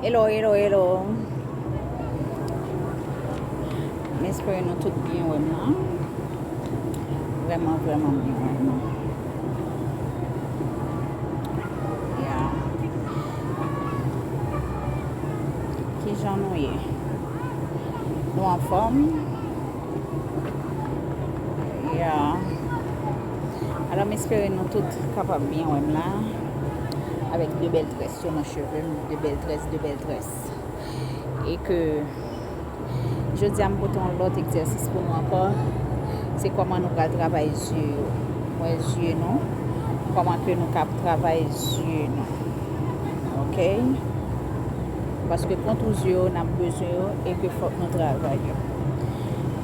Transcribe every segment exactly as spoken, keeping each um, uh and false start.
Hello, hello, hello. M espere nou tout byen wè m nan. Vrèman, vrèman byen wè m nan. Yeah. Kijan nou ye? Nou anfòm? Yeah. Alò, m espere nou tout kapab byen wè m la. Avèk de bèl très yo nan cheve m, de bèl très, de bèl très. E ke jodi a m pote yon lòt egzèsis pou nou ankò. Se kòman nou pral travay zye yo. Wè zye nou. Kòman ke nou kab travay zye nou. Ok? Paske kontou zye yo, n ap bezwen yo e ke fòk nou travay yo.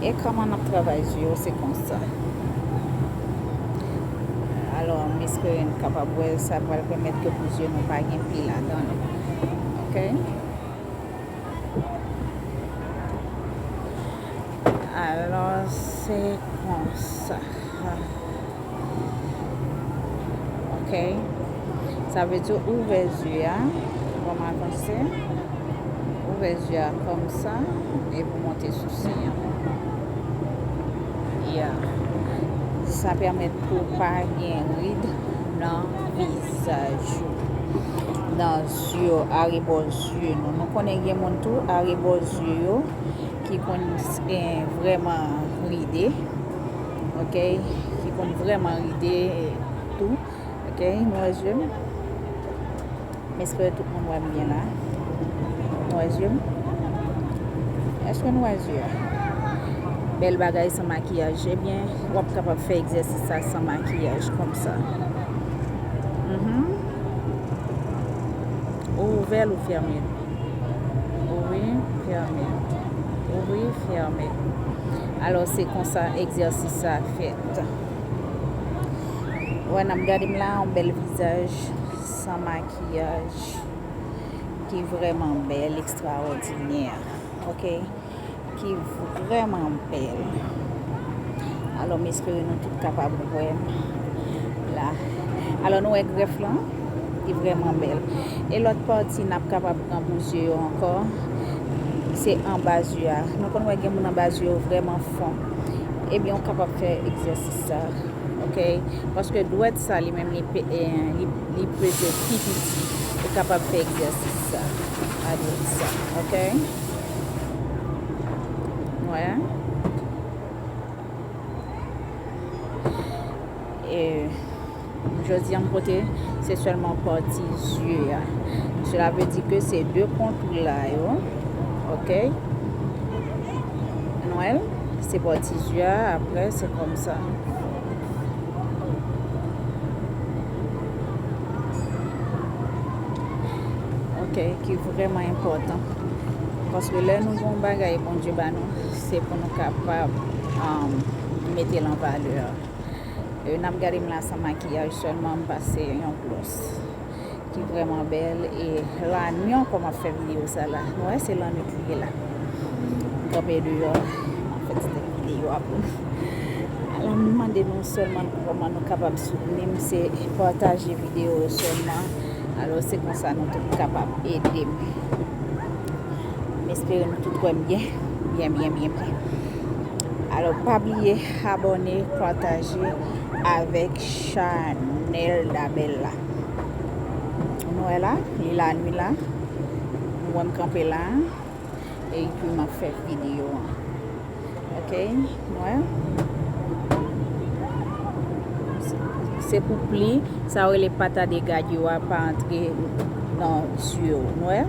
E kòman n ap travay zye yo, se konsa. Alò, m espere n kapab wè, sa pral pèmèt ke pou zye nou pa gen pli ladan l. Ok? Alò, se konsa. Ok. Sa vle di ouvè zye a. Bon, m avanse. Ouvè zye a kòmsa. Epi w monte sou si an. Yeah. Sa pèmèt pou w pa gen rid nan vizaj ou. Nan zye w, arebò zye nou. Nou konnen gen moun tou, arebò zye yo, ki konn, eh, vrèman ride. Ok? Ki konn vrèman ride, eh, tou. Ok? Nou wè zye m? M espere tout moun wè m byen la. Nou wè zye m? Èske nou wè zye a? Bèl bagay san makiyaj. Ebyen, w ap kapab fè egzèsis sa san makiyaj kòmsa. Mhm. Ou ouvè l, ou fèmen l. Ouvri, fèmen. Ouvri, fèmen. Alò, se konsa egzèsis sa fèt. Wè, n ap gade m la, yon bèl vizaj, san makiyaj, ki vrèman bèl, ekstraòdinè. Ok? Ki vrèman bèl. Alò, m espere nou tout kapab wè m la. Alò, nou wè grèf lan, li vrèman bèl. E lòt pati n ap kapab pran pou zye yo ankò, se anba zye a. Nou konn wè gen moun anba zye yo vrèman fon. Ebyen, ou kapab fè egzèsis sa. Ok? Paske dwèt sa, li menm, li pe-, eh, li, li peze pi piti. Ou kapab fè egzèsis sa a dwèt sa. Ok? Wè. E jodi a, m pote, se sèlman pati zye a. Cela veut dire que se de kontou la yo. Ok? Nou wè l? Se pati zye a, apre, se kòmsa. Ok, ki vrèman enpòtan. Paske lè nou gen yon bagay Bondye ba nou, se pou nou kapab, um, mete l an valè. E n ap gade m la san makiyaj sèlman, m pase yon glòs ki vrèman bèl. E lanyon, kòm m ap fè videyo sa la, nou wè, se lannwit li ye la. M kanpe deyò, m ap fè ti tèt videyo a pou nou. Alò, m mande nou sèlman kòman nou kapab soutni m, se pataje videyo yo sèlman. Alò, se konsa nou tout kapab ede m. M espere nou tout wè m byen, byen, byen, byen, byen. Alò, pa bliye abòne, pataje avèk chanèl Dabèl la. Nou wè la, li lanwit la. Nou wè m kanpe la. Epi m ap fè videyo an. Ok, nou wè. Se pou pli, sa yo rele pata de gad yo a pa antre nan zye w. Nou wè?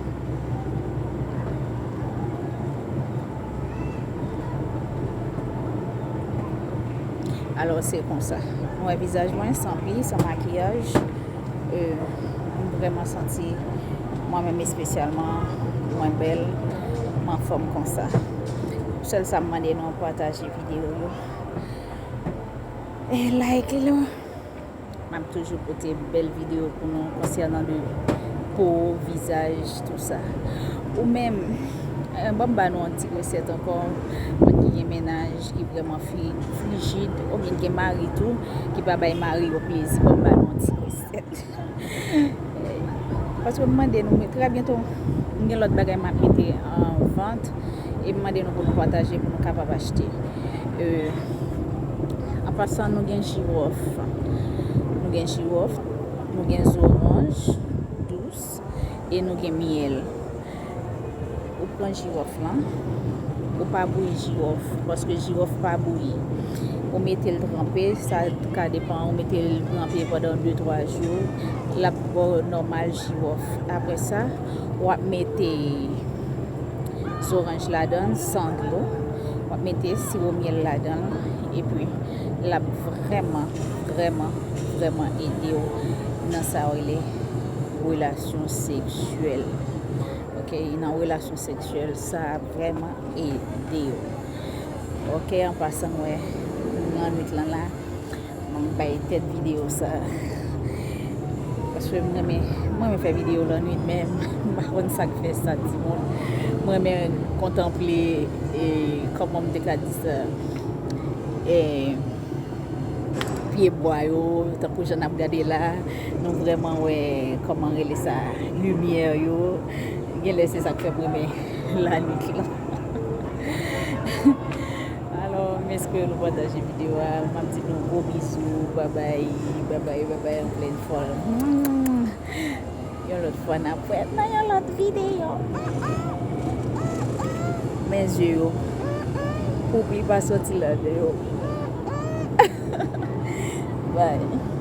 Alò, se konsa. Nou wè vizaj mwen, san pli, san makiyaj. E, m vrèman santi, mwen menm espesyalman, mwen bèl, m anfòm konsa. Sèl sa m mande nou, pataje videyo yo. E like yo. M ap toujou pote bèl videyo pou nou konsènan de po, vizaj, tou sa. Ou menm, eh, ban m ba nou yon ti resèt ankò. Moun ki gen mennaj ki vrèman fri-, frijid, oubyen gen mari tou, ki pa bay mari yo plezi, ban m ba nou yon ti resèt. Paske m mande nou, men trè byento, M gen lòt bagay m ap mete an vant e m mande nou pou nou pataje pou nou kapab achte. Euh, an pasan, nou gen jiwòf. Nou gen jiwòf, nou gen zoranj dous e nou gen myèl. Ou pran jiwòf lan, ou pa bouyi jiwòf, paske jiwòf pa bouyi. Ou mete l tranpe, sa ka depann, ou mete l tranpe pandan de twa jou, l ap ba w nòmal jiwòf. Apre sa, w ap mete zoranj ladan l san dlo, w ap mete siwo myèl ladan l, epi l ap vrèman, vrèman, vrèman ede w nan sa yo rele relasyon seksyèl. Ok, nan relasyon seksyèl, sa ap vrèman ede w. Ok, an pasan, m wè lannwit lan la, m bay tèt videyo sa. Paske m renmen, m renmen fè videyo lannwit, men m pa konn sa k fè sa, timoun. M renmen kontanple, e, kòman m te ka di sa, e, pye bwa yo, tankou jan n ap gade la, nou vrèman wè, kòman rele sa, limyè yo. Genlè se sa k fè m renmen lannwit lan. Alò, m espere nou pataje videyo a. M ap di nou gwo bizou. Babay, babay, babay, anpil fòl. Yon lòt fwa n ap wè nan yon lòt videyo. Men zye yo, poupli pa soti ladan yo. Bye.